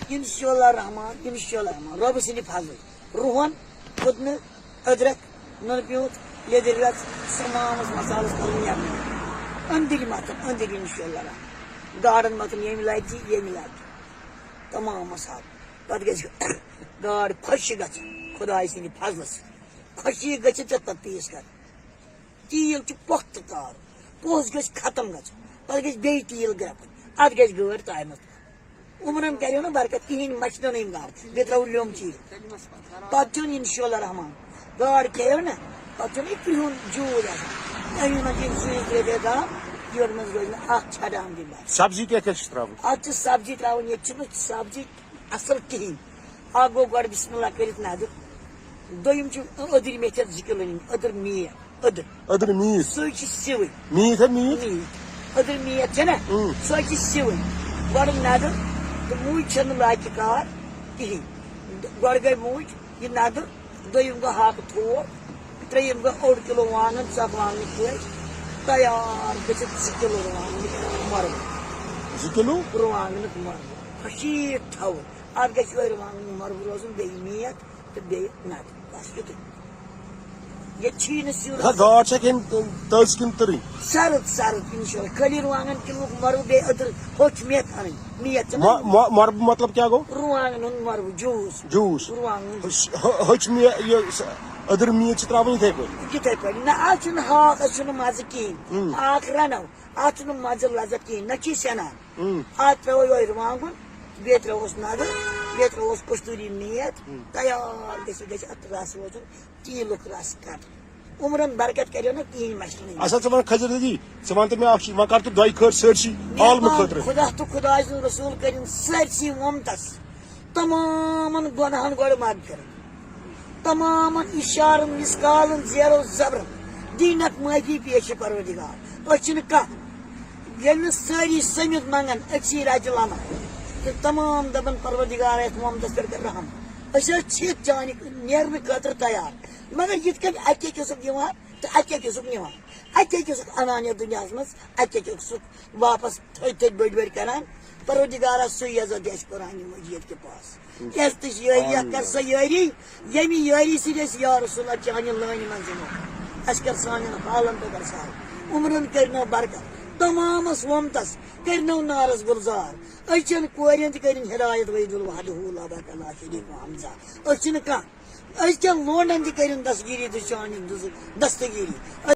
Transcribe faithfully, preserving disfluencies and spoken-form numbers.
انشاءاللہ رحمان، انشاءاللہ رحمان، رۄبہٕ سٕنٛدِ فضلہٕ۔ رُہن، پُدنہٕ، أدرکھ، نُنہٕ پیوٗنٛت، لیٚدٕر رَژھ، تمامس مصالس کَرُن یَکھنہٕ۔ أنٛدٕرۍ مَتھُن، أنٛدٕرۍ انشاءاللہ رحمان۔ گاڈن مَتھُن ییٚمہِ لَٹہِ، ییٚمہِ لَٹہِ۔ تمام مصالہٕ۔ پتہٕ گژھِ گاڈ خۄشٕک گژھٕنۍ خۄداے سٕنٛدِ فضلہٕ سۭتۍ۔ خۄشٕک گٔژھِتھ ژےٚ پتہٕ پیٖس کَرٕنۍ۔ تیٖل چھُ پۄختہٕ کارُن، پوٚژھ گژھِ ختم گژھُن، پتہٕ گژھِ بیٚیہِ تیٖل گرٛٮ۪کُن، اتھ گژھِ گٲڈ تایمس۔ عمرن کریو نہٕ برکت کِہیٖنۍ، مَچھِ نہٕ أمۍ گاڈ، بیٚیہِ ترٛاوو لیوٚمب چیٖرِتھ۔ پتہٕ چیوٚن انشاءاللہ رحمان، گاڈ کھیٚیو نہ، پتہٕ چیوٚن یہِ کرٛہُن جوٗر آسان، اَمی منٛز یِم سُوِتھ ترٛےٚ ترٛےٚ دام، یورٕ منٛز روزِ نہٕ اکھ چھٹان تہِ بس۔ سبزی کیٛاہ کیٛاہ چھِ ترٛاوٕنۍ؟ اتھ چھِ سبزی ترٛاوٕنۍ، ییٚتہِ چھِنہٕ سبزی اصل کِہیٖنۍ۔ اکھ گوٚو گۄڈٕ بسم اللہ کٔرِتھ نَدُر، دوٚیِم چھُ أدٕرۍ میٚتھِ زٕ کِلوٗ نِنۍ، أدٕر میٖتھ، أدٕر۔ أدٕر میٖتھ؟ سُے چھِ سِوٕنۍ۔ میٖتھ ہا میٖتھ؟ میٖتھ۔ أدٕر میٖتھ چھےٚ نہ؟ اۭں۔ سۄ چھِ سِوٕنۍ۔ گۄڈٕ نَدُر تہٕ مُج چھَنہٕ لاگہِ کار کِہیٖنۍ۔ گۄڈٕ گٔے مُج، یہِ نَدُر، دوٚیِم گوٚو ہاکہٕ تھوٚو، ترٛیٚیِم گوٚو اوٚڑ کِلوٗ وانٛگَن، ژۄکہٕ وانٛگنٕکۍ پٲٹھۍ تیار گٔژھِتھ زٕ کِلوٗ رُوانٛگنٕکۍ مۄرمہٕ۔ زٕ کِلوٗ؟ رُوانٛگنُک مۄرمہٕ۔ خۄشیٖک تھاوُن۔ اَتھ گژھِ یِہوٚے رُوانٛگنُک مۄرمہٕ روزُن، بیٚیہِ میٖتھ تہٕ بیٚیہِ نَدُر۔ بَس یُتُے۔ ییٚتہِ چھی نہٕ سیُن۔ نہ، گاڈ چھےٚ کھیٚنۍ تٔژ کِنہٕ تٔرٕنۍ؟ سرٕد، سرٕد، اِنشاءاللہ۔ خٲلی رُوانٛگن کِلوُک مۄربہٕ، بیٚیہِ أدٕر، ہوٚچھ میٚتھ اَنٕنۍ۔ میٚتھ چھِ نہ؟ مۄ-، مۄ-، مۄربہٕ مطلب کیٛاہ گوٚو؟ رُوانٛگن ہُنٛد مۄربہٕ، جوٗس۔ جوٗس۔ رُوانٛگن جوٗس۔ ہوٚ-، ہوٚچھ میٚتھ، یہِ س-، أدٕر میٚتھ چھِ ترٛاوٕنۍ یِتھَے پٲٹھۍ؟ یِتھَے پٲٹھۍ۔ نہ، اَتھ چھُنہٕ ہاکھ، اَتھ چھُنہٕ مَزٕ کِہیٖنۍ۔ اۭں۔ ہاکھ رَنو، اَتھ چھُنہٕ مَزٕ لَذت کِہیٖنۍ، نہ چھِ سٮ۪نان۔ اۭں۔ اَتھ ترٛاوو یِہوٚے رُوانٛگُن، بیٚیہِ ترٛاوہوس نَدُر، بیٚیہِ ترٛاوہوس کستوٗری میٚتھ، اۭں۔ تیار گٔژھِتھ گژھِ اَتھ رَس روزُن۔ تیٖلُک رَس کَڑ۔ عمرَن برکت کَریو نہ کِہیٖنۍ مَشرٕنٕے۔ اچھا، ژٕ وَن خضر جی، ژٕ وَن تہٕ مےٚ اَکھ چیٖز، وۄنۍ کَر ژٕ دۄیہِ خٲر سٲرسٕے عالمہٕ مےٚ خٲطرٕ۔ خۄدا تہٕ خۄداے سُنٛد رسوٗل کٔرِن سٲرسٕے اُمتَس تمامَن گۄناہَن گۄڈٕ مغفرت، تمامَن اِشارَن، مِسکالَن، زیرو زبرَن دیٖنَک معٲفی پیش پروردگار۔ أسۍ چھِنہٕ کانٛہہ، ییٚلہِ نہٕ سٲری سٔمِتھ منٛگَن أکسٕے رَزِ لَمَن تہٕ تمام دَپَن، پروردگار، یَتھ اُمتَس پٮ۪ٹھ کَر رحم۔ أسۍ حظ چھِ چانہِ نیرنہٕ خٲطرٕ تیار۔ مگر یِتھ کٔنۍ اَکہِ اَکہِ اوسُکھ یِوان تہٕ اَکہِ اَکہِ اوسُکھ نِوان، اَکہِ اَکہِ اوسُکھ اَنان یَتھ دُنیاہَس منٛز، اَکہِ اَکہِ اوسُکھ واپَس تھٔدۍ تھٔدۍ بٔڑۍ بٔڑۍ کَران۔ پروردگارا، سُے عزت دِ اَسہِ قرآنِ مجیٖد کہِ پاس۔ کیٛازِ تُہۍ چھِ یٲری، یَتھ کَر سۄ یٲری، ییٚمہِ یٲری سۭتۍ أسۍ یا رسول اللہ چانہِ لٲنہِ منٛز یِمو۔ اَسہِ کَر سانٮ۪ن حالَن تہٕ کَر سہل۔ عمرَن کٔرۍ نو برکت، تمامَس ووٚمتَس کٔرۍ نو نارَس گُلزار۔ أسۍ چَن کورٮ۪ن تہِ کٔرِن ہدایت، وحید الوحدہ لا باقی لا شریک و حمزہ۔ أسۍ چھِنہٕ کانٛہہ۔ أزکٮ۪ن لونڈن تہِ کٔرِن دستگیری تہٕ چانہِ دُزُک دستگیری۔